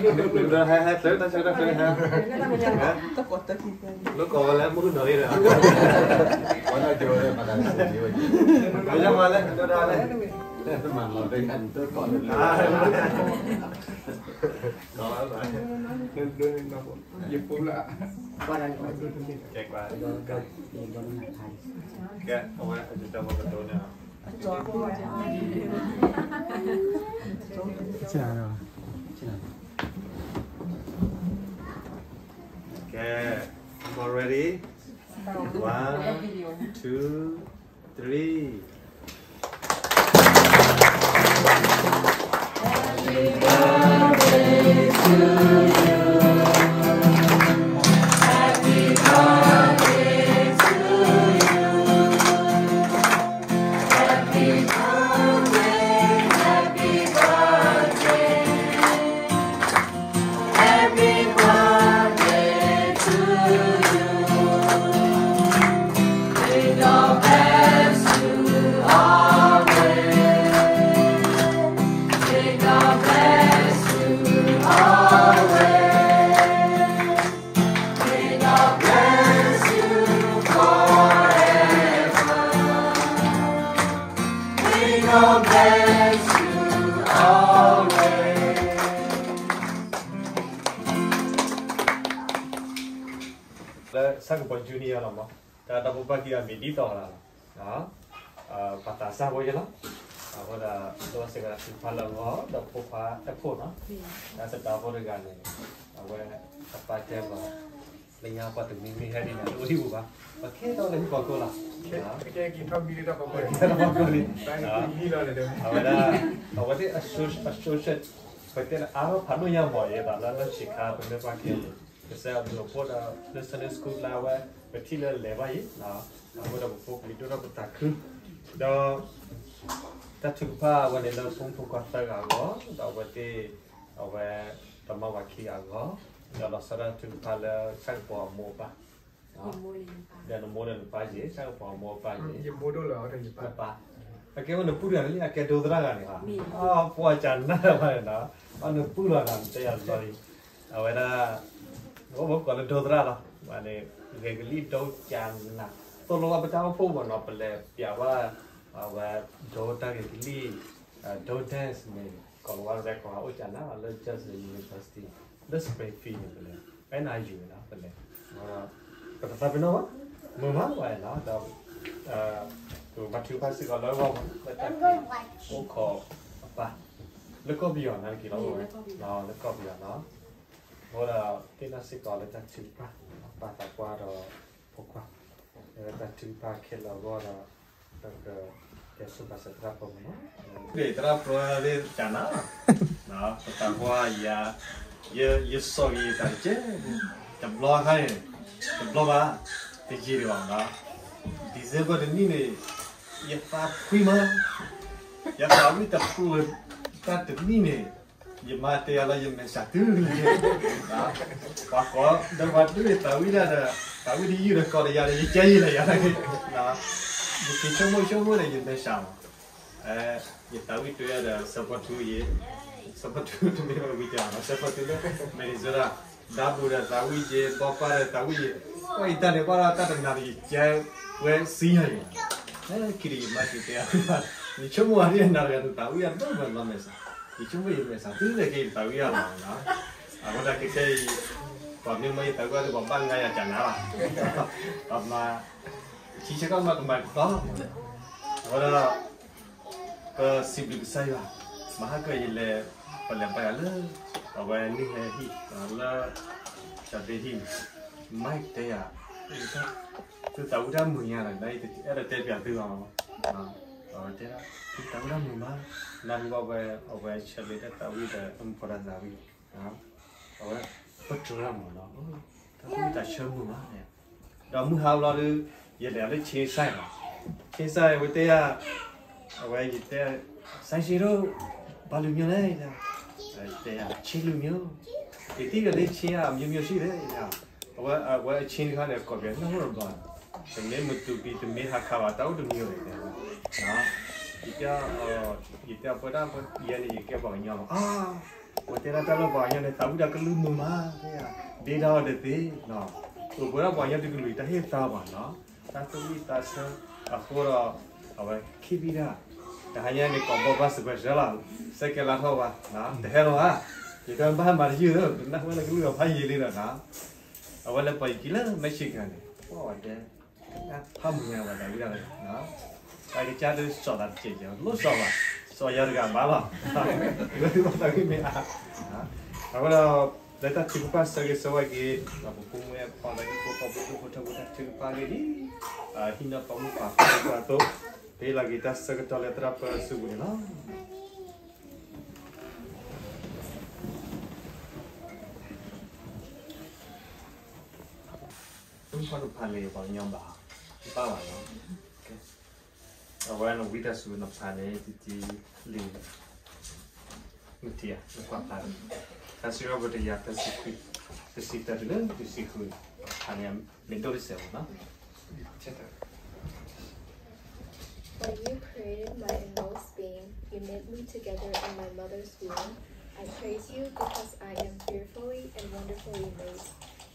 ဟဲ ဟဲ သၢ တၢ်ဆၢ တၢ်ဆၢ ဟဲ တၢ်ကိးတၢ်ခံ လိၣ်ကိးဝဲလၢမုၢ်ကနီၤအံၤဒီး ဝဲဒၣ်ကၠိဝဲဒၣ်မတၤစံးဝဲ မ့ၢ်ယါမၤလဲၣ် ဒိဒၣ်လဲၣ် မၤလီၤတဂၤန့ၣ် တကိးလၢ ယပူလၢ ကဲကွၢ် ကဲ အဝဲ အတၢ်မၤကတိၤန့ၣ် Okay, everyone ready? One, two, three. Sacramento Junior လီၤမး, တၢ်တၢ်ဖိပၢ်ခံဂၤမ့ၢ်ဒ်သိးလီၤ, ပှၤသးစၢ်ဖိယဲလီၤ, အဃိဒီး ဒိးစ့ၢ်ကီးထုကဖၣ်လၢအဂီၢ် ဒီးဖိခွါတၢ်ဖိနီၤ, တၢ်သတးဖိတဂၤန့ၣ် အဝဲအပၢ်တဲဘၣ် လၢညါပှၤတမံၤမ့ၢ်ဟဲဒ်န့ၣ် တအိၣ်ဟံၣ်ပူၤဘၣ်, ပကဲထီၣ်လၢဟံၣ်ပှၤကိးလီၤ, ကဲက့ၤထီၣ်မံၤလၢတၢ်ပှၤကိးလီၤ, အဝဲဒၣ် အဝဲသ့ၣ် associate ပတဲလၢအါထီၣ်ဖးဒိၣ်ညါမး ယဲဘၣ်လၢလၢဆံးခါ ပမ့ၢ်ကွၢ်က့ၤန့ၣ် ကစၢ်ယွၤဘျုးဖှိၣ်ဒီးလၢ Sunday School ကျါဝဲ ပထံၣ်လၢလဲၤဘၣ်ယံၤ, အဃိဒီးပဖိပလံၤဒိၣ်ထီၣ်ပသးခု, ဒီး တၢ်ထုကဖၣ်ဝဲန့ၣ်လၢဖိမုၣ်ဖိခွါသၢဂၤအဂီၢ်, ဒီးအဝဲသ့ၣ် အဝဲ တမါဝၤခံဂၤအဂီၢ်, ဒီးလီၤဆီဒၣ်တၢ်ထုကဖၣ်လၢဆၣ်ကပီၤအမိၢ်အပၢ်, ဒီးနမိၢ်ဒီးနပၢ်ယ့ၢ် ဆၣ်ကပီၤအမိၢ်အပၢ်ယ့ၢ်, နပၢ်, အကဲဝဲနပုၢ်တဂၤန့ၣ် အကဲဒိသရၣ်ဂၤန့ၣ်, ပှၤကနၣ်တၢ်ဘၣ်န့ၣ်နီၤ, အနပုၢ်လီၤနီၤ နတဲယၤတဘျီလံ, အဝဲဒၣ် ပကိးလၢဒိသရၣ်လီၤ, န့ၣ် ဂဲၤကလံၣ်ဒိကနၣ်, သိၣ်လိဝဲပတၢ်အိၣ်ဖှိၣ်မးနီၤ ပလဲၤပျးဝဲ အဝဲ ဒိတၢ်ဂဲၤကလံၣ်, ဒိ dance န့ၣ် ကိးလီၤဝဲ record အိၣ်ကနၣ်လီၤ လၢ Jazz University လၢ Springfield န့ၣ် ပလဲၤ NIU နီၤ ပလဲၤ, ပတသးပ့ၤနီၣ်ဘၣ်, မုာ်မးဝဲနီၤ, ဒီး ပဘါထုကဖၣ်စ့ၢ်ကီးလၢအဂီၢ်မး လၢတၢ်အိၣ်ခိးအပၢ်, လၢကီၢ်ပယီၤနာ်က့ၤလီၤ, လၢကီၢ်ပယီၤနီၤ, အဃိဒီးသ့ၣ်နီၣ်စ့ၢ်ကီးလၢတၢ်ထုကဖၣ် ပၢ်သးပှၢ်ဒီးဖိခွါ, လၢတၢ်ထုကဖၣ်ခဲလၢာ်အဂီၢ်ဒီး ပကတဲဆိပာ်စၢၤသရၣ်ဖိမးနီၤ, သရၣ်ဖိသ့ၣ်ကနၣ်, ပသးပှၢ်ယၤ, ယစိာ်က့ၤယသးတကဲ, တဘျီခါန့ၣ်, တဘျီဘၣ်, တယံာ်တဘၣ်နီၤ, December တနံၣ်န့ၣ်, ယသးဖှံမး, ယသးဝံၣ်တဖျၢၣ်, တၢ်တနံၣ်န့ၣ် ယမါတဲယၤလၢယမဲာ်ဆှးတုၤလံ, ပှၤကိးဒီးပှၤဒုးသးဝံၣ်ဒၣ်ဒီး သးဝံၣ်တယုၢ်ဒီးကိးဒီးယၤဒီး ယကဲယံာ်လၢယၤ, ယက့ၤဆိကမိၣ်ဆိကမိၣ်ဒီးယမဲာ်ဆှးမး, ယသးဝံၣ်တုၤဒီး ဆၢဖီထူယ့ၣ်, ဆၢဖီထူတမ့ၢ်ဝံၤတၢ်နီၤ ဆၢဖီထူလၢ Minnesota, ဒါဘူဒီးသးဝံၣ်ယ့ၣ် ဘီပၢ်ဒီးသးဝံၣ်ယ့ၣ်, ပှၤအံၤတၢ်န့ၣ်ပှၤဒီးတၢ်တနၤဒီးယကဲဝဲစံယၤယံၤ, ခံဒီးယမါစံးတဲ, ယဆိကမိၣ်အါဒ်နၤတဂၤန့ၣ် သးဝံၣ်အဒိၣ်မးလီၤမဲာ်ဆှး, ယဆိကမိၣ်ယမဲာ်ဆှးတုၤလၢက့ၤသးဝံၣ်အါလီၤ, အဃိဒီးခဲခဲအံၤ ပှၤမ့ၢ်မၢယသးဝံၣ်အါဒ်ပှၤဘၣ်ငါယၤကနၤလီၤ, ပမၤ ထံဆၢကီၢ်မၤကမၤကတီၢ်လီၤ, အဃိဒီး ပစံးဘျုးကစၢ်ယွၤ, မဟါကၢယလဲၤ, ပလဲၤဘါယွၤလၢ အဝဲနံၣ်ဟဲဟံၣ်, လၢ ကၠီၤသ့ဟံၣ်န့ၣ်, မါတဲယၤ, သုသးဝံၣ်တၢ်မုာ်ညါဒီး အဲၣ်ဒိးတဲပၠးသုလီၤ, အဝဲတဲဒၣ် သုသးဝံၣ်တၢ်မုာ်မး, နၢ်ဟူဘၣ်ဝဲ အဝဲဆၢလ့တၢ်သးဝံၣ်ဒီး အမုၢ်ဖိတၢ်သးဝံၣ် အဝဲ ပတြၢၤတၢ်မးနီၤ, တၢ်သးဝံၣ်တၢ်ဆၢမုာ်မး, ဒီးမုၢ်ဟါဘျီဒီး ယလဲၤလၢ Changside နီၤ, Changside ဝဲတဲယၤ, အဝဲယတဲ, ဆိုင်ရှင်တို့ ဘာလူမျိုးလဲ, တဲယၤ ချင်းလူမျိုး, ယသိတယ်လေ ချင်းက မျိုးမျိုးရှိတယ်, အဝဲ အဝဲအချင်းတခါန့ၣ် ကိးပှၤနီၢ်နီၢ်ဘျီ, တမ့ၢ်မတူပီ တမ့ၢ်ဟါခါဘၣ် တၢ်အိၣ်တမံၤဝဲ, ယတဲ, ယတဲပှၤဒၣ်ယဲန့ၣ် ယကဲပှၤကညီလီၤ, အါ ပတဲဒၣ်တၢ်လၢပှၤကညီန့ၣ် သးဝံၣ်တၢ်ကလုၢ်မုာ်မး, ဒ့တၢ်အီၤတသ့, အိၣ်ပှဲၤဒီးပှၤကညီတကလုာ်တၢ်ဟ့ၣ်သါဘၣ်နီၤ, တၢ်သူၣ်ဝံၣ်သးဆၢအဃိဒီး အဝဲခံဘံၣ်တၢ်, တဟါညါန့ၣ် ကိးဘီဘၣ်စပယ်ဆၢလီၤ, စဲကဲလါထီၣ်ဝါ, တဟဲလီၤဧါ, ယတဘၣ်မၤတယုၢ်လၢ ပနၢ်ဟူလၢကလုၢ်အဖးယံာ်လံဒီးနီၤ, အဝဲလၢပှၤယကံလၢ Michigan န့ၣ် ပှၤဝဲတဲ ဖးမုၢ်ညါဝဲဒၣ်ဝံၤဒၣ်ဝဲ, တၢ်ကစၢ်ဒုးစီၤသးတကဲးကဲး လိၣ်စီၤဘၣ်, စီၤယၤတဂၤဘၣ်လီၤ, လၢသုဘၣ်သးဂ့ၢ်မ့ၢ်အါ, အဃိဒီး လၢတၢ်ထုကဖၣ်ဆၢဂ့ၤဆၢဝါက့ၤ ပှၤဖိမုၣ်ဖိခွါ ဒီးဟံၣ်ဖိဃီဖိ ဒိၣ်ဖိထၢဖိ တၢ်ထုကဖၣ်ဂ့ၤဒ် ဟံၣ်နီၢ်ပၤမုၣ်ပာ်ဖှိၣ်ဖိအသိး, ပဟ့ၣ်လီၤက့ၤတၢ်ဆၢကတီၢ်လၢသရၣ်ပၢဆူပူၤန့ၣ်လီၤ. မ့ၢ်တဖးန့ၣ် ပှၤကညီဘၣ်, တဘၣ်ဘၣ်နီၤ, အဝဲနဝံသးစူၤနဖးန့ၣ် တံတံလံ, နထံၣ်ဧါ နကွၢ်ဖး, တၢ်စံးထီၣ်ပတြၢၤတကယၤသၢဆံခွံ, တဆံသၢတုၤလၢတဆံဃု, ဖးန့ၣ် မ့ၢ်ဒိၣ်တစဲးမ့ၢ်နီၤ. When you created my inmost being, you knit me together in my mother's womb. I praise you because I am fearfully and wonderfully made.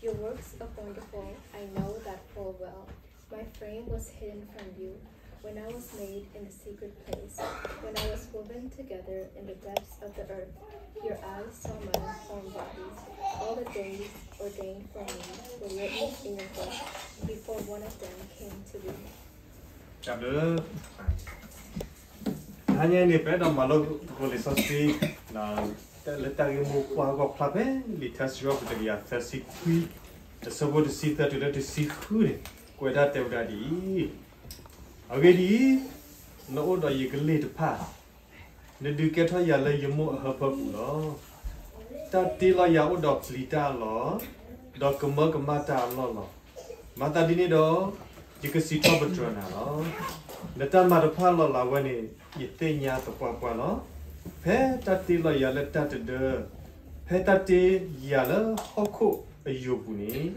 Your works are wonderful, I know that full well. My frame was hidden from you when I was made in the secret place, when I was woven together in the depths of the earth. Your eyes saw my unformed body. All the days ordained for me were written in your book before one of them came to be. တၢ်ဘျုး, တဟါညါအံၤန့ၣ် ပအဲၣ်ဒိးမၤလိသကိးလံာ်စီဆှံ လၢတၢ်ဂ့ၢ်မိၢ်ပှၢ်ဟီၣ်ကီၢ်ဖျါဖဲ လံာ်ထါစံးထီၣ်ပတြၢၤတကယၤသၢဆံခွံ, အဆၢဖိတဆံသၢတုၤလၢတဆံဃုန့ၣ် ကွဲးတၢ်တဲဝဲဒၣ်ဒ်အံၤ, အဂ့ၢ်ဒ်အံၤ, နအိၣ်ဒီးယကလ့ၢ်တဖၣ် နဒုးကဲထီၣ်ယၤလၢယမိၢ်အဟၢဖၢပူၤလီၤ. တၢ်တ့လီၤယၤအိၣ်ဒီးပျံၤတၢ်အလီၢ်, ဒီးကမၢကမၣ်တၢ်အလီၢ်လီၤ. မၤသးဒ်န့ၣ်ဒီး, ယကစံးထီၣ်ပတြၢၤနၤလီၤ. နတၢ်မၤတဖၣ်လီၤလးဝဲန့ၣ် ယသ့ၣ်ညါသပှၢ်ပှၢ်လီၤ. ဖဲတၢ်တ့လီၤယၤလၢတၢ်တဒၢ, ဖဲတၢ်တ့ယၤလၢဟီၣ်ခိၣ်အယိာ်ပူၤန့ၣ်,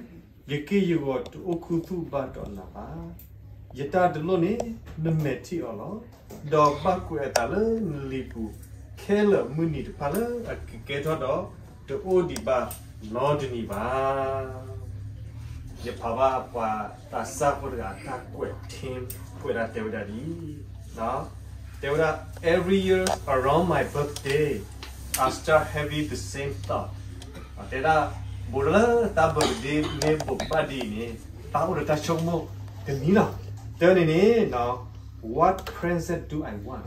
ယက့ၢ်ယဂီၤတအိၣ်ခူသူၣ်ဘၣ်ဒီးနၤဘၣ်. ယတၢ်တလိၣ်န့ၣ် နမဲာ်ထံၣ်အီၤလီၤ. ဒီးဘၣ်ကွဲးအသးလၢနလံာ်ပူၤ ခဲလၢာ်မုၢ်နံၤတဖၣ်လၢအကကဲထီၣ်ဒီး တအိၣ်ဒံးဘၣ်နီတနံၤဘၣ်. ယဖးဘၣ်ပှၤသးစၢ်ဖိတဂၤအတၢ်ကွဲး ထံ ကွဲးဒၣ်တဲဝဲဒၣ်ဒ်အံၤ, တဲဝဲဒၣ် every year around my birthday, I start having the same thought. တဲဒၣ် ဘူးလၢသး birthday မ့ၢ်ဘူးဘၣ်ဒ်အံၤန့ၣ်, သးအိၣ်ဒီးတၢ်ဆိကမိၣ်တမံၤလီၤ. တၢ်န့ၣ်န့ၣ်, what present do I want?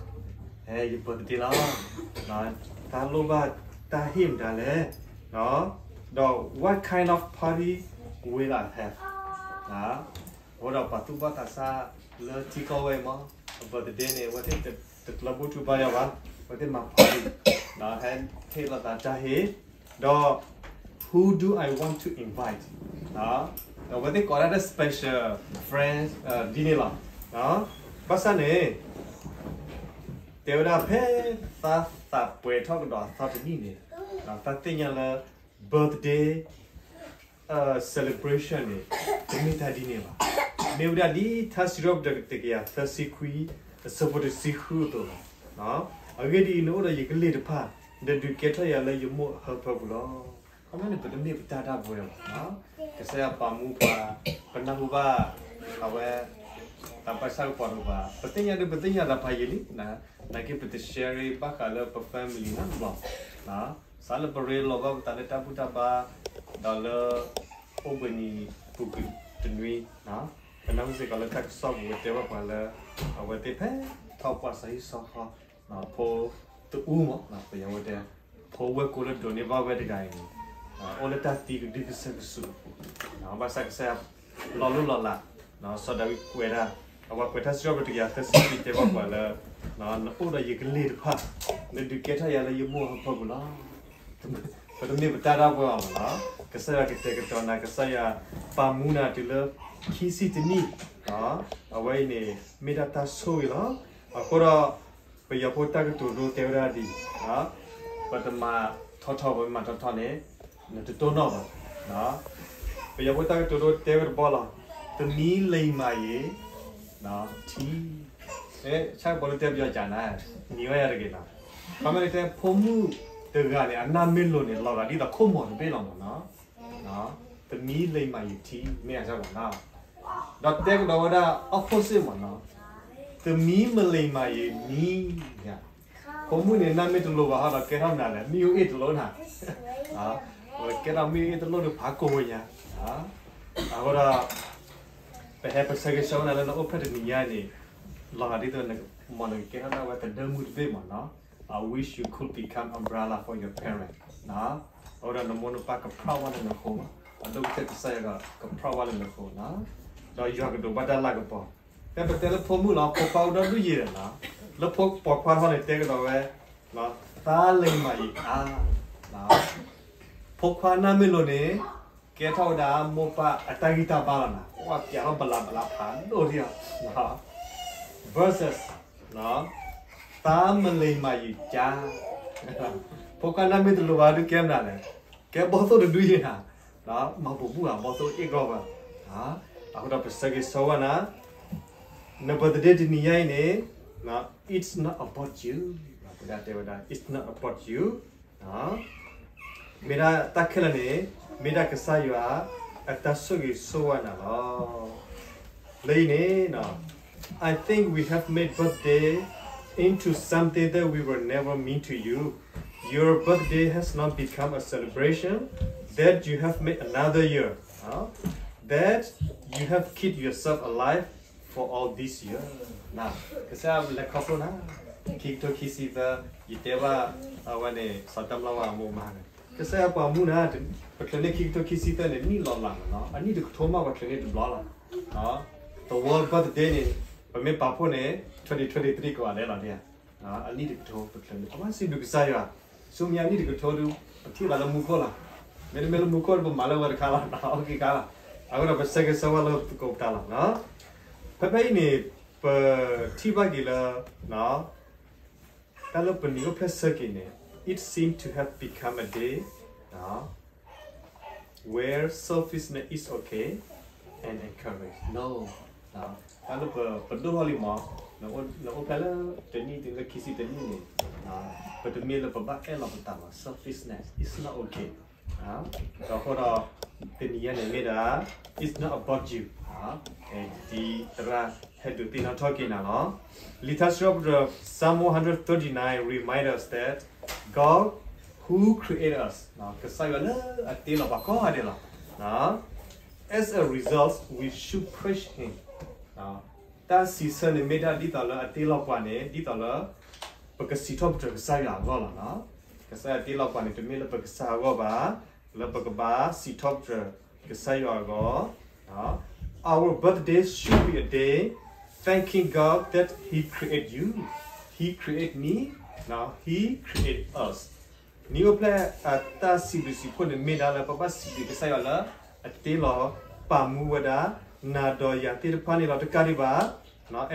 ဟဲ ယ birthday လီၤ. တၢ်လိၣ်ဘၣ်တၢ်ဟ့ၣ်မတၤလဲၣ်, ဒီး what kind of party will I have? အဃိဒီးပှၤသူၣ်ဘီၣ်သးစၢ်လၢထံကီၢ်ဝဲအံၤမး, အ birthday န့ၣ် အဝဲသ့ၣ်တကျၢၤဘူၣ်ထူဘါယွၤဘၣ်, အဝဲသ့ၣ်မၤ party, ဟဲဟ့ၣ်လီၤသးတၢ်ဟ့ၣ်, ဒီး who do I want to invite? ဒီးအဝဲသ့ၣ်ကိးဒၣ်လၢ special friend ဒ်န့ၣ်လီၤ. ဘၣ်ဆၣ်န့ၣ် တဲဝဲဒၣ်ဖဲသးသးပှဲၤထီၣ်ကဒီးအသီတနံၣ်န့ၣ်, သးသ့ၣ်ညါလၢ birthday celebration န့ၣ် တမ့ၢ်တၢ်ဒ်န့ၣ်ဘၣ်. မ့ၢ်ဝဲဒၣ်ဒ်ထါစံးထီၣ်ပတြၢၤတကယၤသၢဆံခွံ အဆၢဖိတဆံဃုအသိးလီၤ. အဂ့ၢ်ဒ်အံၤ, နအိၣ်ဒီးယကလ့ၢ်တဖၣ်, နဒုးကဲထီၣ်ယၤလၢယမိၢ်အဟၢဖၢပူၤလီၤ. ခီမ့ၢ်န့ၣ် ပတမ့ၢ်ပတၢ်ဒၣ်ပဝဲဘၣ်. ကစၢ်ယွၤပာ်မူပှၤ, ပနၢ်ဟူဘၣ် အဝဲ တၢ်ဘၣ်ဆၣ်ကပီၤတကပၤ, ပသ့ၣ်ညါဒုး ပသ့ၣ်ညါသးဖးယံာ်လံ, နာ်က့ပတ share ဘၣ်ဃးလၢပ family နီတဘျီ, စးလၢပရ့လိာ်ဘၣ်ပသးလၢတၢ်ဘူၣ်တၢ်ဘါ, ဒီးလၢ အိၣ်ဘှံးနံၤပူၤကွံာ်တနွံ, ပနၢ်ဟူစ့ၢ်ကီးလၢတၢ်ကစီၣ်ပူၤ ပတဲဘၣ်ပှၤလၢ အဝဲသ့ၣ်ဖဲထီၣ်ပှၢ်စီၤဟံၣ်စီၤဃီ, ဖိတအူမး, ပယီၤဝဲတဲ ဖိဝဲၢ်ကိလၢဒိးန့ၢ်ဘၣ်ဝဲတဂၤအံၤန့ၣ်, အိၣ်လၢတၢ်သံကဒုကစၢၢ်ကဆူးအပူၤ, ဘၣ်ဆၣ်ကစၢ်ယွၤလီၤလိၢ်လီၤလး, စီၤဒၤဝံးကွဲးဒၣ်, အဝဲကွဲးထါစံးထီၣ်ပတြၢၤတကယၤသၢဆံခွံ တဲဘၣ်ပှၤလၢ နအိၣ်ဒီးယကလ့ၢ်တဖၣ်, နဒုးကဲထီၣ်ယၤလၢယမိၢ်အဟၢဖၢပူၤလီၤ. ပတမ့ၢ်ပတၢ်ဒၣ်ပဝဲအီၤလီၤ. ကစၢ်ယွၤကတဲာ်ကတီၤနၤ, ကစၢ်ယွၤပာ်မူနၤတုၤလၢခံဆံတနံၣ်, အဝဲအံၤန့ၣ် မ့ၢ်ဒၣ်တၢ်ဆိၣ်ဂ့ၤလီၤ. အဃိဒီး ပယီၤဖိတၢ်ကတိၤဒိတဲဝဲဒၣ်ဒ်အံၤ, ပတမၤထီထီ, ပမၤထီထီန့ၣ် နတတိၢ်နီၣ်ဘၣ်. ပယီၤဖိတၢ်ကတိၤဒိတဲဝဲတဘီလီၤ, တနံၤလံၤမၤယံၤ, ထံ, ဆၣ်ကပီၤလၢတဲပယီၤကနၤ, နံၤဝဲယၤတဂ့ၤနီၤ. ခီမ့ၢ်န့ၣ်တဲ ဖိမုၣ် တဂၤန့ၣ် အနၢ်မ့ၢ်လိၤန့ၣ် လီၤဂာ်ဒ်သိးခိၣ်မီၤတဘ့ၣ်လီၤမ့ၢ်နီၤ, သမီးလိမ္မာ ယုၢ်ထံ မ့ၢ်အစၢ်လီၤနီၤ, ဒီးတဲကဒီးဝဲဒၣ် opposite မ့ၢ်နီၤ, သမီးမလိမ္မာ ယုၢ်နံၤ, ဖိမုၣ်န့ၣ် နၢ်မ့ၢ်တလိၤဘၣ်ဟီဒီး ကဲထီၣ်နၤလဲၣ် မ့ၣ်အူအ့ၣ်တလိၣ်နၤ, ကဲထီၣ်မ့ၣ်အူအ့ၣ်တလိၣ်ဒီး ဖးကိးဝဲညါ, အဃိဒီး ပဟဲပဆၢဂ့ၤဆၢဝါနၤလၢနအိၣ်ဖျဲၣ်တနံၤညါန့ၣ်, လီၤဂာ်ဒ်သိး မ်နကကဲထီၣ်ဒၣ်ဝဲသဒၢမုၢ်တဘ့ၣ်မ့ၢ်နီၤ, I wish you could become umbrella for your parent, အဃိဒီးနမိၢ်နပၢ်က proud ဘၣ်လၢနဃိ, အဒိၣ်ကတၢၢ်ကစၢ်ယွၤဒီးက proud ဘၣ်လၢနဃိ, ဒီးယွၤကဒိးဘၣ်တၢ်လၤကပီၤ, ဖဲပတဲလၢဖိမုၣ်လီၤ ဖိခွါအိၣ်ဒီဒူၣ်ယံာ်ဒီးနီၤ, လၢဖိပိာ်ခွါထီၣ်န့ၣ် တဲကဒီးဝဲ, သးလိမ္မာ ယုၢ်အါ, ဖိခွါနၢ်မ့ၢ်လိၤန့ၣ် ကဲထီၣ်ဝဲဒၣ်မိၢ်ပၢ်အတၢ်ဂံၢ်တၢ်ဘါလီၤနၤ, ပှၤပျးထီၣ်ဘလးဘလးဖးဒိၣ်ဒံးလီၤ, versus သးမလိမ္မာ ယုၢ်ကၠါ, ဖိခွါနၢ်မ့ၢ်တလိၤဘၣ်ဒုးကဲမနုၤလဲၣ်, ကဲဘီၣ်သိၣ်တဒုယံာ်နၤ, မၤပူၤဘူၣ်ဧါ ဘီၣ်သိၣ်အ့ၣ်ကီၢ်ဘၣ်, အဃိဒီးပဆၢဂ့ၤဆၢဝါနၤ, န birthday တနံၤညါအံၤန့ၣ်, it's not about you, ပဒၣ်တဲဝဲဒၣ် it's not about you, မ့ၢ်ဒၣ်တၢ်ခဲလၢာ်န့ၣ်, မ့ၢ်ဒၣ်ကစၢ်ယွၤ အတၢ်ဆိၣ်ဂ့ၤဆိၣ်ဝါနၤလီၤ. လၢအံၤန့ၣ်, I think we have made birthday into something that we were never mean to you. Your birthday has not become a celebration that you have made another year, that you have keep yourself alive for all this year. ကစၢ်ယွၤလဲၤခီဖျိနၤ, ခံကထိခံဆံသၢ, ယတဲဘၣ်အဝဲန့ၣ် စီၤတၢ်မျၢ်ဝါအမိၢ်မါန့ၣ်, ကစၢ်ယွၤပာ်မူနၤ, ပချုးန့ၢ်ခံကထိခံဆံသၢန့ၣ် နံၣ်လီၤလးမ့ၢ်နီၤ, အနံၣ်တကထိမးပှၤချုးန့ၢ်တဘျီလီၤ. တ world birthday န့ၣ်, ပမ့ၢ်ပာ်ဖှိၣ်န့ၣ် twenty twenty-three ကိးဂၤဒဲးလီၤ, အနံၣ်တကထိပချုးန့ၢ်, ပဘၣ်စံးဘျုးကစၢ်ယွၤ, ဆူမဲာ်ညါအနံၣ်တကထိဒုး, ပထံၣ်ဘၣ်လၢမူခိၣ်လီၤ. မ့တမ့ၢ်လၢမူခိၣ်ဒီး ပမၤလၢဝဲတခါလီၤ, အီၣ်က့ၤခါလီၤ. အဃိဒီးပဆၢဂ့ၤဆၢဝါလၢသကိးပတၢ်လီၤ. ဖဲဖဲအံၤန့ၣ်, ပထံၣ်ဘၣ်က့ၤလၢ တၢ်လၢပနံၤအိၣ်ဖျဲၣ်ဆၢက့ၤန့ၣ်, it seems to have become a day where selfishness is okay and encouraged. တၢ်လၢပဒိၣ်ထီၣ်လံမး, နအိၣ်ဖျဲၣ်လၢတနံၣ်တုၤလၢခံဆံတနံၣ်န့ၣ်, ပတမ့ၢ်လၢပဘၣ်အဲၣ်လီၤပသးဘၣ်, selfishness is not okay. ဒီးအဃိဒီး, တနံၤညါန့ၣ်မ့ၢ်ဒၣ်, it's not about you. ဒ်သရၣ်ဟဲဒုးသ့ၣ်နီၣ်ထီၣ်က့ၤနၤလီၤ. လံာ်ထါစံးထီၣ်ပတြၢၤ Psalm one hundred thirty-nine remind us that God who create us, ကစၢ်ယွၤလၢအတ့လီၤပှၤကိးဂၤဒဲးလီၤ, as a result we should praise him. တၢ်စံးဆၢန့ၣ်မ့ၢ်ဒၣ်ဒ်သိးလၢအတ့လီၤပှၤန့ၣ် ဒ်သိးလၢ ပကစံးထီၣ်ပတြၢၤကစၢ်ယွၤအဂီၢ်လီၤ. ကစၢ်ယွၤတ့လီၤပှၤန့ၣ် တမ့ၢ်လၢပကစၢ်အဂီၢ်ဘၣ်, လၢပကဘၣ်စံးထီၣ်ပတြၢၤကစၢ်ယွၤအဂီၢ်. Our birthday should be a day thanking God that he create you, he create me, he create us. နံၣ်အိၣ်ဖျဲၣ်အတၢ်စံးဘျုးစံးဖှိၣ်န့ၣ်မ့ၢ်ဒၣ်လၢ ပဘၣ်စံးဘျုးကစၢ်ယွၤလၢအတ့လီၤပာ်မူဝဲဒၣ် နၤဒီးယၤသ့ၣ်တဖၣ်န့ၣ်လီၤ. တကးဒံးဘၣ်,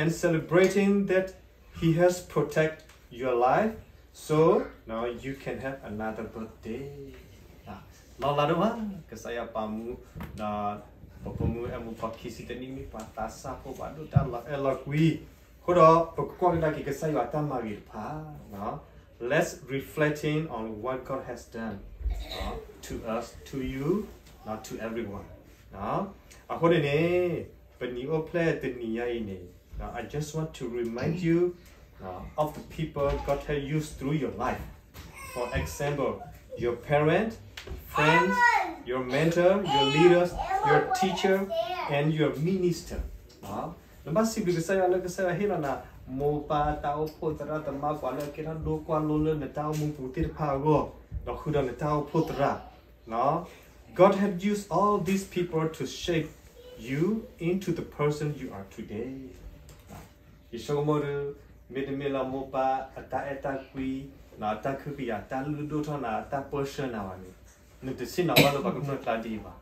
and celebrating that he has protect your life, so you can have another birthday. လီၤလးဒိၣ်မး, ကစၢ်ယွၤပာ်မူ, ဒီးပဖိမုၣ်အဲၣ်မူပှၤခံဆံတနံၣ်မ့ၢ်ပှၤသးစၢ်ဖိ ဘၣ်ဒိၣ်တၢ်လီၤအဲၣ်လီၤကွံ, အဃိဒီးပကကွၢ်ကဒါက့ၤကစၢ်ယွၤအတၢ်မၤဂ့ၤတဖၣ်, let's reflecting on what God has done to us, to you, to everyone. အဃိန့ၣ်န့ၣ်, ပနံၣ်အိၣ်ဖျဲၣ်တနံၤညါအံၤန့ၣ်, I just want to remind you of the people God has used through your life. For example, your parent, friends, your mentor, your leaders, your teacher, and your minister. နဘၣ်စံးဘျုးကစၢ်ယွၤလၢကစၢ်ယွၤဟ့ၣ်လီၤနၤ, မိၢ်ပၢ်တၢ်အိၣ်ဖှိၣ်သရၣ်သမါပှၤလၢအကဲထီၣ်ဒိကွၢ်လိလၢနတၢ်အိၣ်မူပူၤသ့ၣ်တဖၣ်အဂီၢ်, ဒီးဃုာ်ဒီးနတၢ်အိၣ်ဖှိၣ်သရၣ်. God had used all these people to shape you into the person you are today. ယဆိကမိၣ်ဒီး, မ့တမ့ၢ်လၢမိၢ်ပၢ်အတၢ်အဲၣ်တၢ်ကွံ, တၢ်ခုကယာ်တၢ်လုၢ်ဒိၣ်ထီၣ်နၤ တၢ်ပၢဆှၢနၤဘၣ်န့ၣ်, နတဆ့ၣ်နီၤဘၣ်လၢပှၤကမျၢၢ်ကျါဒ်အံၤဘၣ်.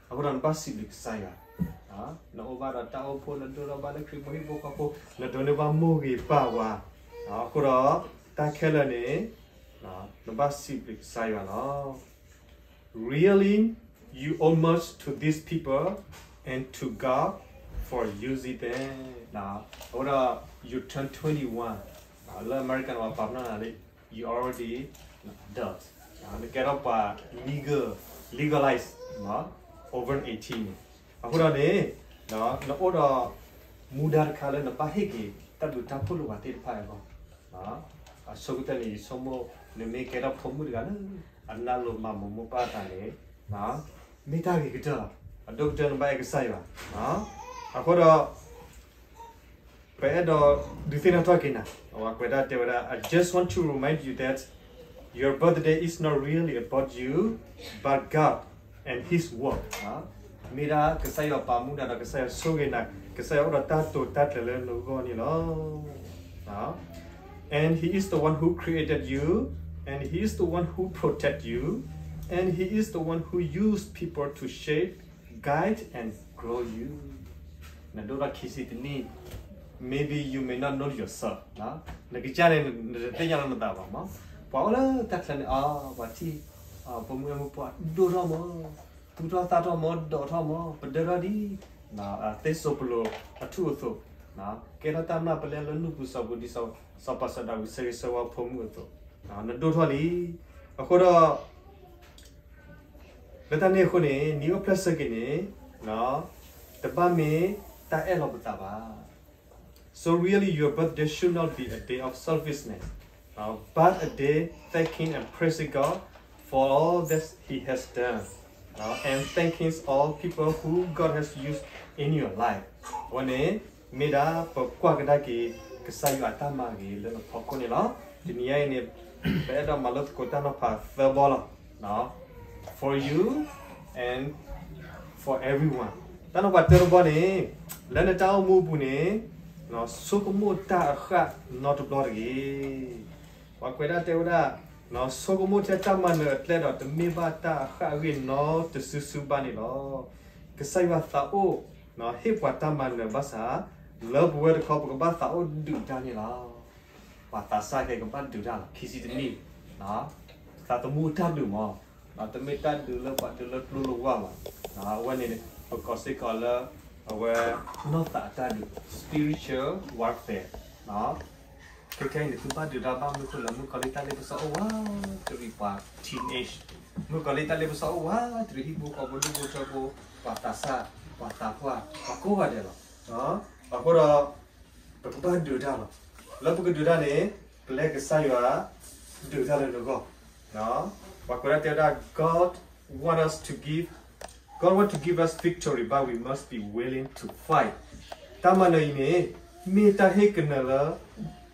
အဃိဒီးနဘၣ်စံးဘျုးကစၢ်ယွၤ, နအိၣ်ဘၣ်ဒီးတၢ်အိၣ်ဖှိၣ် နဒိၣ်ထီၣ်ဘၣ်လၢခရံာ်ဖိဟံၣ်ဖိဃီဖိ နဒိးန့ၢ်ဘၣ်မိၢ်ဂ့ၤပၢ်ဝါ, အဃိဒီး, တၢ်ခဲလၢာ်န့ၣ်, နဘၣ်စံးဘျုးကစၢ်ယွၤလီၤ. Really, you owe much to these people and to God for using them. အဃိဒီး, you turn twenty-one, လၢအမဲရကၤန့ၣ် ပှၤပာ်ပနီၣ်နၤလံ, you already adult, နကဲထီၣ်ပှၤ legal, legalize over eighteen န့ၣ်. အဃိဒီးန့ၣ် နအိၣ်ဒီးမူဒါတခါလၢနဘၣ်ဟ့ၣ်က့ၤတၢ်ဘျုးတၢ်ဖှိၣ်လိာ်ပှၤသ့ၣ်တဖၣ်အဂီၢ်. အဆိကတၢၢ်န့ၣ် ယဆိကမိၣ် နမ့ၢ်ကဲထီၣ်ဖိမုၣ်တဂၤလၢ အနၢ်လိၤမၤမိၢ်မိၢ်ပၢ်အသးန့ၣ် မ့ၢ်တၢ်ဂ့ၤကတၢၢ်လီၤ. အဒိၣ်ကတၢၢ်နဘၣ်အဲၣ်ကစၢ်ယွၤ. အဃိဒီး ပအဲၣ်ဒိးဒုးသ့ၣ်နီၣ်ထီၣ်က့ၤနၤ, အဝဲကွဲးတၢ်တဲဝဲဒၣ်, I just want to remind you that your birthday is not really about you, but God and His work. မ့ၢ်ဒၣ်ကစၢ်ယွၤပာ်မူနၤဒီး ကစၢ်ယွၤဆိၣ်ဂ့ၤနၤ, ကစၢ်ယွၤအိၣ်ဒီးတၢ်တိာ်တၢ်ကျဲၤလၢနဂီၢ်န့ၣ်လီၤ. And He is the one who created you, and He is the one who protect you, and He is the one who use people to shape, guide, and grow you. နဒိၣ်ထီၣ်ခံဆံတနံၣ်, maybe you may not know yourself. နကစၢ်န့ၣ် နတသ့ၣ်ညါလီၤနသးဘၣ်မး. ပှၤအိၣ်လၢတၢ်ချၢန့ၣ် အပှၤထံၣ် ပမုၢ်အဲၣ်မုၢ်ပှၢ်ဒိၣ်ထီၣ်မး, သူၣ်ထီၣ်သၣ်ထီၣ်မး, ဒိးထီၣ်မး, ပဒၢထီၣ်ဒ် သ့ၣ်စိၤပလိၤအထူၣ်အသိး, ကဲထီၣ်တၢ်မၤပလဲလၢနုၢ်ပူၤစီၤပူၤ ဒ်စီၤပၤစီၤဒၤဝံးဆၢဂ့ၤဆၢဝါဖိမုၣ်အသိး, နဒိၣ်ထီၣ်လံ. အဃိဒီး လၢတၢ်န့ၣ်အဃိန့ၣ် နံၣ်အိၣ်ဖျဲၣ်ဆၢက့ၤန့ၣ် တဘၣ်မ့ၢ်တၢ်အဲၣ်လီၤပသးဘၣ်. So really, your birthday should not be a day of selfishness, but a day thanking and praising God for all that He has done, and thanking all people who God has used in your life. အဝဲန့ၣ် မ့ၢ်ဒၣ်ပကွၢ်ကဒါက့ၤ ကစၢ်ယွၤအတၢ်မၤဂ့ၤလၢနဖီခိၣ်န့ၣ်လီၤ. တနံၤညါအံၤန့ၣ် ပအဲၣ်ဒိးမၤလိသကိးတၢ်နီၤဖးသၢဘီလီၤ. For you and for everyone. တၢ်နီၤဖးတၢတဘီန့ၣ် လၢနတၢ်အိၣ်မူအပူၤန့ၣ် ဆိကမိၣ်တၢ်အဃၣ်နီတဘျီတဂ့ၤ. ပှၤကွဲးဒၣ်တဲဝဲဒၣ် ဆိကမိၣ်ထဲတၢ်မၤနၢၤအကျဲဒီး တမ့ၢ်ဘၣ်တၢ်အဃၣ်အဂ့ၢ်နီတစုစုဘၣ်န့ၣ်လီၤ. ကစၢ်ယွၤသးအိၣ် ဟ့ၣ်ပှၤတၢ်မၤနၢၤဘၣ်ဆၣ် လၢပဝဲတခီပကဘၣ်သးအိၣ်ဒုးတၢ်န့ၣ်လီၤ. ပှၤသးစၢ်က့ၤကဘၣ်ဒုးတၢ်လီၤ. ခံဆံတနံၣ် သးသမူတၢ်ဒုးမး, တမ့ၢ်တၢ်ဒုးလၢပှၤဒုးလၢကျိလၢဝါဘၣ်. အဝဲန့ၣ် ပကိးစ့ၢ်ကီးလၢ အဝဲ နီၢ်သးအတၢ်ဒုး spiritual warfare. ခဲခဲအံၤန့ၣ် သုဘၣ်ဒုးတၢ်ဘၣ်မနုၤအဃိလဲၣ်, မုၣ်ကီၤလံၢ်တၢ်လ့ပစီအိၣ်ဝးတရံးပှၤ teenage, မုၣ်ကီၤလံၢ်တၢ်လ့ပစီအိၣ်ဝးတရံးဟံၣ်ဖိဃီဖိဒူၣ်ဖိထၢဖိ, ပှၤသးစၢ်, ပှၤသးပှၢ်, ပှၤကိးဂၤဒဲးလီၤ. အဃိဒီး ပကဘၣ်ဒုးတၢ်လီၤ. လၢပကဒုးတၢ်န့ၣ် ပလဲကစၢ်ယွၤ ဒုးတၢ်လၢနဂီၢ်. ပှၤကွဲးဒၣ်တဲဝဲဒၣ် God want us to give, God want to give us victory, but we must be willing to fight. တၢ်မၤနၢၤအံၤန့ၣ် မ့ၢ်တၢ်ဟ့ၣ်ကနၢၤလၢ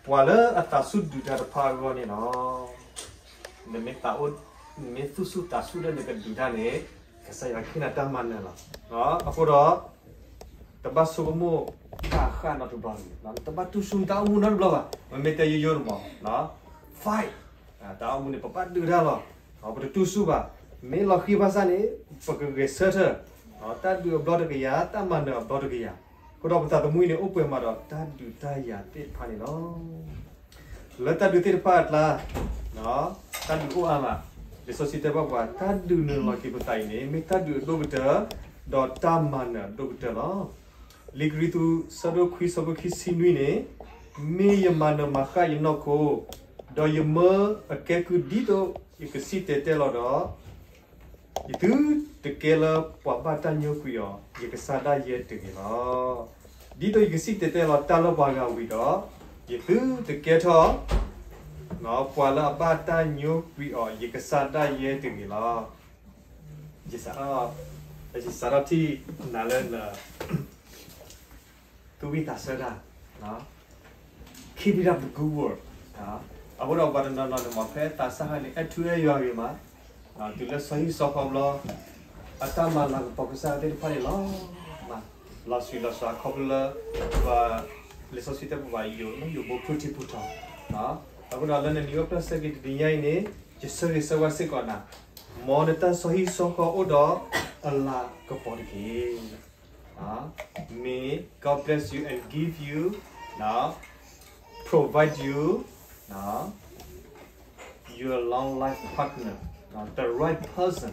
ပှၤလၢအသးဆူၣ်ဒုးတၢ်တဖၣ်အဂီၢ်န့ၣ်လီၤ. နမ့ၢ်သးအိၣ်, နမ့ၢ်သူၣ်ဆူၣ်သးဆူၣ်လၢနကဒုးတၢ်န့ၣ် ကစၢ်ယွၤဟ့ၣ်နၤတၢ်မၤနၢၤလီၤ. အဃိဒီး တဘၣ်ဆိကမိၣ်တၢ်အဃၣ်နီတဘျီတဂ့ၤ, တဘၣ်တူၢ်ဆူၣ်တၢ်အိၣ်မူနီတဘျီဘၣ်. မ့မ့ၢ်တဲယိယိန့ၣ်မး fight, တၢ်အိၣ်မူန့ၣ် ပဘၣ်ဒုးတၢ်လီၤ. ပတတူၢ်ဆူၣ်ဘၣ်. မ့ၢ်လီၤဃံၤဘၣ်ဆၣ်န့ၣ် ပကဂဲၤဆၢထၢၣ်, တၢ်ဒုးအဘျီတကယၤ, တၢ်မၤနၢၤအဘျီတကယၤ. အဃိဒီးပသးသမူအံၤန့ၣ် အိၣ်ပှဲၤမးဒီးတၢ်ဒုးတၢ်ယၤသ့ၣ်တဖၣ်န့ၣ်လီၤ. လၢတၢ်ဒုးသ့ၣ်တဖၣ်အကျါ, တၢ်ဒုးအိၣ်အါမး, လံာ်စီဆှံတဲဘၣ်ပှၤ တၢ်ဒုးနုာ်လီၤက့ၤပသးအံၤန့ၣ် မ့ၢ်တၢ်ဒုးအဒိၣ်ကတၢၢ်, ဒီးတၢ်မၤနၢၤအဒိၣ်ကတၢၢ်လီၤ. လံာ်ကရံၣ်သူး ဆၢဒိၣ်ခွံ ဆၢဖိခံဆံနွံန့ၣ်, မ့ၢ်ယမၤနၢၤမၤဃၣ်ယနီၢ်ခိ, ဒီးယမၢအကဲကုၢ်ဒ်သိးယကစံၣ်တဲၤတဲလီၤဒီး ယသုတကဲလၢပှၤဘၣ်တၢ်ညိကွံာ်အီၤ ယကစၢ်ဒၣ်ယဲတဂ့ၤလီၤ. ဒ်သိးယကစံၣ်တဲၤတဲလီၤတၢ်လၢပှၤဂၤဝံၤဒီး, ယသုတကဲထီၣ် ပှၤလၢအဘၣ်တၢ်ညိကွံာ်အီၤ ယကစၢ်ဒၣ်ယဲတဂ့ၤလီၤ. ယစးထီၣ်, ယစးထီၣ်ထံၣ်နၤလၢန သူၣ်ဝံၣ်သးဆၢတၢ်, keep it up the good work. အဃိဒီးပှၤတနီၤနီၤန့ၣ်မး ဖဲသးစၢ်ဟါန့ၣ် အဲၣ်ထူအဲၣ်ယွၤဂ့ၤမး, တုၤလၢစီၤဟံၣ်စီၤဃီဘျီ အတၢ်မၤလၤကပီၤကစၢ်သ့ၣ်တဖၣ်န့ၣ်လီၤ. လီၤဆံးလီၤစှၤခီဖျိလၢ လံာ်စီဆှံတဲပှၤယိာ် ယိာ်ဘိဖုၣ်ထံဖုၣ်ထီ, အဃိဒီးလၢနနံၤအိၣ်ဖျဲၣ်ဆၢက့ၤတနံၤညါအံၤန့ၣ် ယဆၢဂ့ၤဆၢဝါစ့ၢ်ကီးနၤ, မ်နတၢ်စီၤဟံၣ်စီၤဃီအိၣ်ဒီးအလၤကပီၤတက့ၢ်. May God bless you and give you, provide you your long life partner, the right person.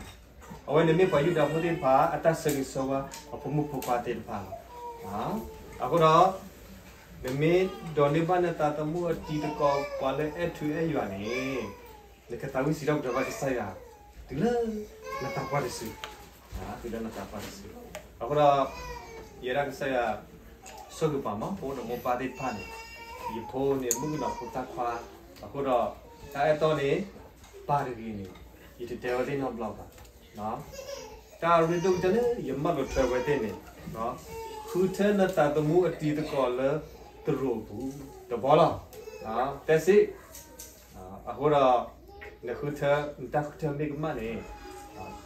အဝဲန့ၣ်မ့ၢ်ပှၤယူဒၤဖိသ့ၣ်တဖၣ် အတၢ်ဆၢဂ့ၤဆၢဝါအဖိမုၣ်ဖိခွါသ့ၣ်တဖၣ်လီၤ. အဃိဒီး နမ့ၢ်ဒိးန့ၢ်ဘၣ်နသးသမူအတံၤသကိး ပှၤလၢအဲၣ်ထူအဲၣ်ယွၤန့ၣ် နကသးဝံၣ်စံးထီၣ်ပတြၢၤဘၣ်ကစၢ်ယွၤ တုၤလၢနသးပှၢ်တစု, တုၤလၢနသးပှၢ်တစု. အဃိဒီး ယဲဒၣ်ကစၢ်ယွၤ ဆိၣ်ဂ့ၤပှၤမး ပအိၣ်ဒီးမိၢ်ပၢ်သ့ၣ်တဖၣ်န့ၣ်, ယဖိန့ၣ် မုၣ်ကနီၤဖိသၣ်ခွါ, အဃိဒီး တၢ်အဲၣ်တီန့ၣ် ပၢ်တဂ့ၤန့ၣ် ယတတဲဝဲသ့ၣ်နီတဘျီဘၣ်. တၢ်ရ့ဒိၣ်ကတၢၢ်လၢယမၢလိာ်ထွဲဝဲသ့ၣ်န့ၣ်, ဃုထၢနသးသမူအတံၤသကိးလၢသရိာ်အပူၤ, တဘီလီၤ. တဲစ့ အဃိဒီး နဃုထၢ နတၢ်ဃုထၢမ့ၢ်ကမၣ်န့ၣ်,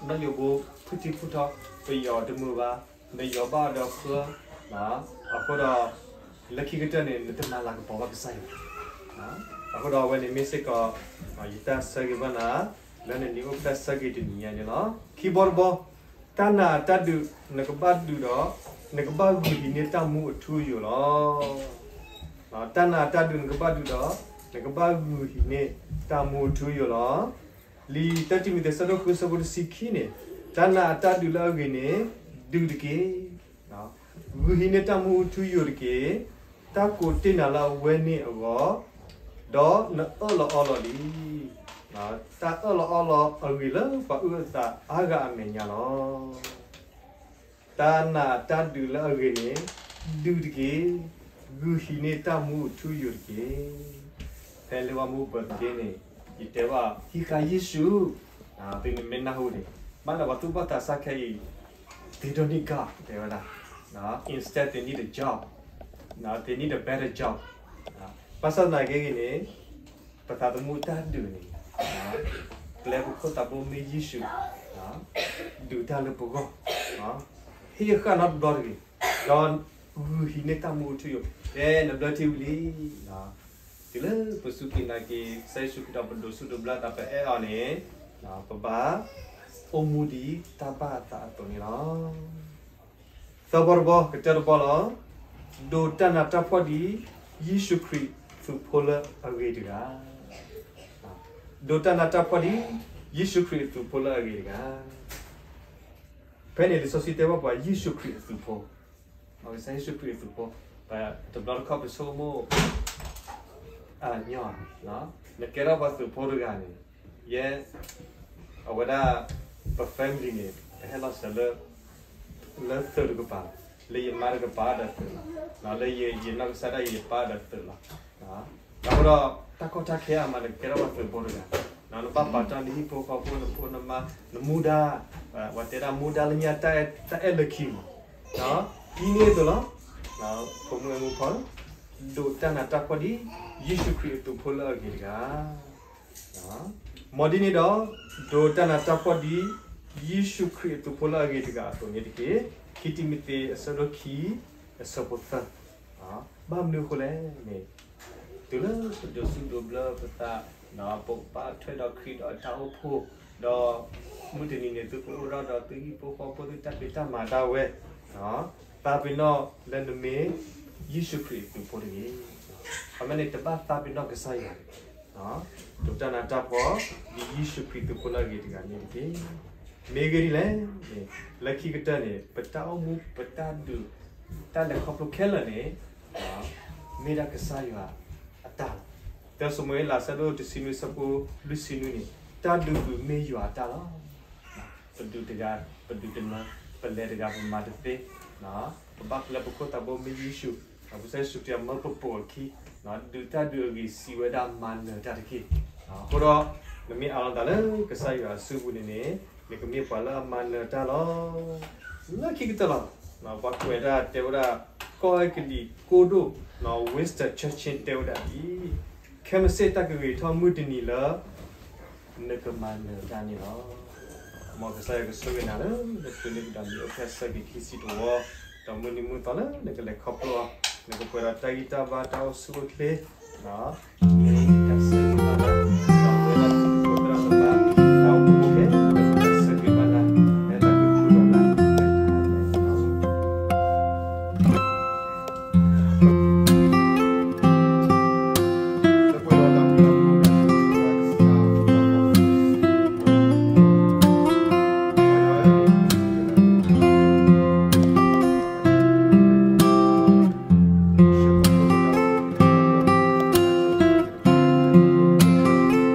နီၢ်ယိးဘိဖုထံဖုထီ ပယီၤတမုာ်ဘၣ်, နယီၤဘၣ်အီၤဒီးဃၢ, အဃိဒီး လၢခံကတၢၢ်န့ၣ် နတမၤလၤကပီၤဘၣ်ကစၢ်ယွၤ. အဃိဒီးအဝဲန့ၣ်မ့ၢ်စ့ၢ်ကီး ယတၢ်ဆၢဂ့ၤဘၣ်နၤ လၢနနံၤအိၣ်ဖျဲၣ်ဆၢက့ၤတနံၤညါန့ၣ်လီၤ. ခံဘီတဘီ, တၢ်နာ်အတၢ်ဒုး နကဘၣ်ဒုးဒီး နကဘၣ်ဂုာ်ဟံးန့ၢ်တၢ်မူအထူအယိာ်လီၤ. တၢ်နာ်အတၢ်ဒုးနကဘၣ်ဒုးဒီး နကဘၣ်ဂုာ်ဟံးန့ၢ်တၢ်မူအထူအယိာ်လီၤ. လံာ်တၢတံၤမသ့း အဆၢဒိၣ်ဃု အဆၢဖိတဆံခံန့ၣ်, တၢ်နာ်အတၢ်ဒုးလၢအဂ့ၤန့ၣ် ဒုးတက့ၢ်. ဂုာ်ဟံးန့ၢ်တၢ်မူအထူအယိာ်တက့ၢ်. တၢ်ကိးတ့ၢ်နၤလၢအဝဲန့ၣ်အဂီၢ်, ဒီးနအၢၣ်လီၤအီလီၤလံ. တၢ်အၢၣ်လီၤအီလီၤအဂ့ၤလၢပှၤအုၣ်အသးအါဂၤအမဲာ်ညါလီၤ. တၢ်နာ်အတၢ်ဒုးလၢအဂ့ၤန့ၣ် ဒုးတက့ၢ်. ဂုာ်ဟံးန့ၢ်တၢ်မူအထူအယိာ်တက့ၢ်. ဖဲလၢဝဲမူဘၢၣ်သဒ့န့ၣ် ယတဲဘၣ် ဟံးဃာ်ယ့ၣ်ၡူး, သုန့ၣ်မ့ၢ်နၢ်ဟူန့ၣ်, ဘၣ်လၢပှၤသူၣ်ဘီၣ်သးစၢ်ခဲအံၤ they don't need God တဲဝဲဒၣ်, instead they need a job, they need a better job. ဘၣ်ဆၣ်သနာ်က့ဂ့ၤန့ၣ် ပသးသမူတၢ်ဒုးန့ၣ် ပျဲပခိၣ်သးဘိမ့ၢ်ယ့ၣ်ၡူး ဒုးတၢ်လၢပဂီၢ်, ဟ့ၣ်ဃာ်နီတဘျီတဂ့ၤ, ဒီးဂုာ်ဟံးန့ၢ်တၢ်မူအထူအယိာ်, တဲနဘျၢထံဝံၤလံ. တုၤလၢပစူၢ်က့ၤနာ်က့ၤ ကစၢ်ယ့ၣ်ၡူးခရံာ်ဒီးပဒိးဆူၣ်ဒိးဘျၣ်သး ပအဲၣ်အီၤန့ၣ်, ပဘၣ်အိၣ်မူဒ်တၢ်ဘၣ်အသးအသိးန့ၣ်လီၤ. သၢဘီတဘီ ကတၢၢ်တဘီလီၤ. ဒိးတၢ်နးတၢ်ဖှီၣ်ဒ်ယ့ၣ်ၡူးခရံာ်သူၣ်ဖိလၢအဂ့ၤတဂၤ, ဒိးတၢ်နးတၢ်ဖှီၣ်ဒ်ယ့ၣ်ၡူးခရံာ်အသူၣ်ဖိလၢအဂ့ၤတဂၤ. ဖဲန့ၣ်လံာ်စီဆှံတဲဘၣ်ပှၤ ယ့ၣ်ၡူးခရံာ်အသူၣ်ဖိ, ကစၢ်ယ့ၣ်ၡူးခရံာ်အသူၣ်ဖိ, တဘျီတခီၣ်ပဆိကမိၣ် အညီ, နကဲထီၣ်ပှၤသုးဖိတဂၤန့ၣ်, ယဲ, အဝဲဒၣ် ပ family န့ၣ် ပဟဲလီၤစၢၤလၢ လၢသုးတကပၤ, လၢယမါတကပၤဒီးသုးလီၤ, လၢယနီၢ်ကစၢ်ဒၣ်ယပၢ်ဒီးသုးလီၤ. အဃိဒီး တၢ်ကီတၢ်ခဲအါမး နကဲထီၣ်ပှၤသုးဖိတဂၤ, နဘၣ်ပာ်တၢ်နဟံၣ်ဖိဃီဖိ နဖိနမါ နမူဒါ, ပှၤတဲဒၣ်မူဒါလၢညါ တၢ်အဲၣ်လၢခံမး, ဒ်န့ၣ်အသိးလီၤ. ဖိမုၣ်မုၣ်ဖိ, ဒိးတၢ်နးတၢ်ဖှီၣ်ဒ် ယ့ၣ်ၡူးခရံာ်အသူၣ်ဖိလၢအဂ့ၤတဂၤ. မ်ဒ်န့ၣ်ဒီး, ဒိးတၢ်နးတၢ်ဖှီၣ်ဒ် ယ့ၣ်ၡူးခရံာ်အသူၣ်ဖိလၢအဂ့ၤတဂၤအသိးန့ၣ်တက့ၢ်. ခံတံၤမသ့း အဆၢဒိၣ်ခံ အဆၢဖိသၢ. ဘၣ်မနုၤအဃိလဲၣ်န့ၣ်, တုၤလၢပဒိးဆူၣ်ဒိးဘျၢပသး, ဒီးပဘၣ်ထွဲဒီးခရံာ်ဒီးအတၢ်အိၣ်ဖှိၣ်, ဒီးမုၢ်တနံၤန့ၣ် သုကအိၣ်ထီၣ်ဒီးသုဟံၣ်ဖိဃီဖိ သုတၢ်ဖံးတၢ်မၤဒၣ်ဝဲ, သးပ့ၤနီၣ်လၢနမ့ၢ်ယ့ၣ်ၡူးခရံာ်အသုးဖိတဂ့ၤ. အမ့ၢ်န့ၣ် တဘၣ်သးပ့ၤနီၣ်ကစၢ်ယွၤ, ဒိးတၢ်နးတၢ်ဖှီၣ် ဒ်ယ့ၣ်ၡူးခရံာ်အသုးဖိလၢအဂ့ၤတဂၤန့ၣ်တက့ၢ်. မ့ၢ်ဂ့ၢ်ဒ်လဲၣ်န့ၣ်, လၢခံကတၢၢ်န့ၣ် ပတၢ်အိၣ်မူ ပတၢ်ဒုး တၢ်လဲၤခီဖျိခဲလၢာ်န့ၣ် မ့ၢ်ဒၣ်ကစၢ်ယွၤအတၢ်လီၤ. တၢ ၡမူၤအ့လး အဆၢဒိၣ်တဆံနွံ အဆၢဖိလွံၢ်ဆံနွံန့ၣ်, တၢ်ဒုးပူၤမ့ၢ်ယွၤအတၢ်လီၤ. ပဒုးတဂၤ, ပဒုးတနီၤ, ပလဲၤတဂၤ ပမၤတသ့, ပဘၣ်ပျဲပခိၣ်သးဘိမ့ၢ်ယ့ၣ်ၡူး, ဒီးကစၢ်ယ့ၣ်ၡူးခရံာ်အမၢပပိာ်အခံ, ဒုးတၢ်ဒုးအဂ့ၤစံးဝဲဒၣ် မၤနၢၤတၢ်တက့ၢ်. အဃိဒီး နမ့ၢ်အးလီၤသးလၢကစၢ်ယွၤအစုပူၤန့ၣ်န့ၣ်, နကမ့ၢ်ပှၤလၢအမၤနၢၤတၢ်လီၤ. လၢခံကတၢၢ်လီၤ. ပှၤကွဲးဒၣ်တဲဝဲဒၣ် ကီၢ်အဲကလံးကိၢ်ဒိၣ်, Winston Churchill တဲဝဲဒၣ်ဒ်အံၤ, ခဲမုၢ်ဆ့ၣ်တၢ်ကဂ့ၤထီၣ်မုၢ်တနံၤလၢ နကမၤနၢၤတၢ်န့ၣ်လီၤ. မ်ကစၢ်ယွၤကဆိၣ်ဂ့ၤနၤလၢ နချုးန့ၢ်ကဒီးနံၣ်အိၣ်ဖျဲၣ်ဆၢက့ၤခံဆံတဝီ, ဒီးမုၢ်နံၤမုၢ်သီလၢနကလဲၤခီဖျိအီၤ, နကပှဲၤဒီးတၢ်ဂံၢ်တၢ်ဘါ တၢ်အိၣ်ဆူၣ်အိၣ်ချ့, မ့ၢ်တၢ်ဆၢဂ့ၤဘၣ်နၤ, ဒီးပဝဲဒၣ်သုးခိၣ်သရၣ်သမါ တၢ်အိၣ်ဖှိၣ်ဖိခဲလၢာ် တၢ်ဆၢဂ့ၤဘၣ်နၤ, လၢတၢ်ကဃုဒီးနၤ တၢ်ပှဲၤဒီးတၢ်မူတၢ်မူဒီးတၢ်မူဒီးတၢ်မူဒီး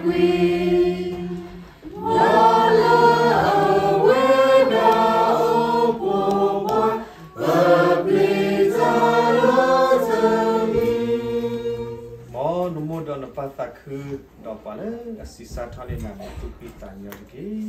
ဝံၤ လၢအဝဲဒၣ်အဖိခွါ ပပျံၤတၢ်လီၤတမံၤ, မ်နမိၢ်ဒီးနပၢ်သးခု, ဒီးပှၤလၢအဆံးစၢ်ထီၣ်န့ၢ်နၤန့ၣ် သူၣ်ဖှံသးညီတက့ၢ်.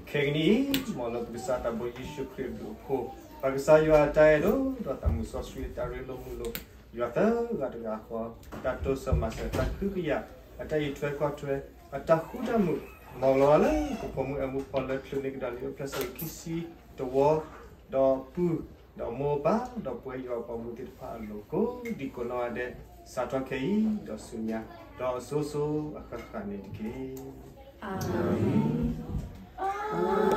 ခဲကနံၣ်အံၤ မ်လၢပကစၢ်သးဘိယ့ၣ်ၡူးခရံာ်အဘျုးအဖှိၣ်, ပကစၢ်ယွၤအတၢ်အဲၣ်ဒိၣ် ဒီးသးမုၢ်စီဆှံအတၢ်ရ့လိာ်မုာ်လိာ်, ယွၤသၢဂၤတဂၤဃီ, တၢ်တိစၢၤမၤစၢၤ တၢ်ကဟုကယာ်, အတၢ်အံးထွဲကွၢ်ထွဲ, အတၢ်ဃူတၢ်မုာ်, မ်လီၤဂာ်လၢပဖိမုၣ်အဲၣ်မူဖိလၢချုးန့ၢ်ကဒီးလံာ်အိၣ်ဖျဲၣ် ဆၢဒိၣ်ခံဆံတဝီ, ဒီးပုၢ်, ဒီးမိၢ်ပၢ်, ဒီးပဝဲယွၤအပှၤမူသ့ၣ်တဖၣ်အလိၤ ကိးဒံကိးနီၢ်ဂၤဒဲး, စးထီၣ်ခဲအံၤဒီးဆူညါ, ဒီးအစိၤစိၤအဃၣ်ဃၣ်န့ၣ်တက့ၢ်. အၤမ့ၣ်.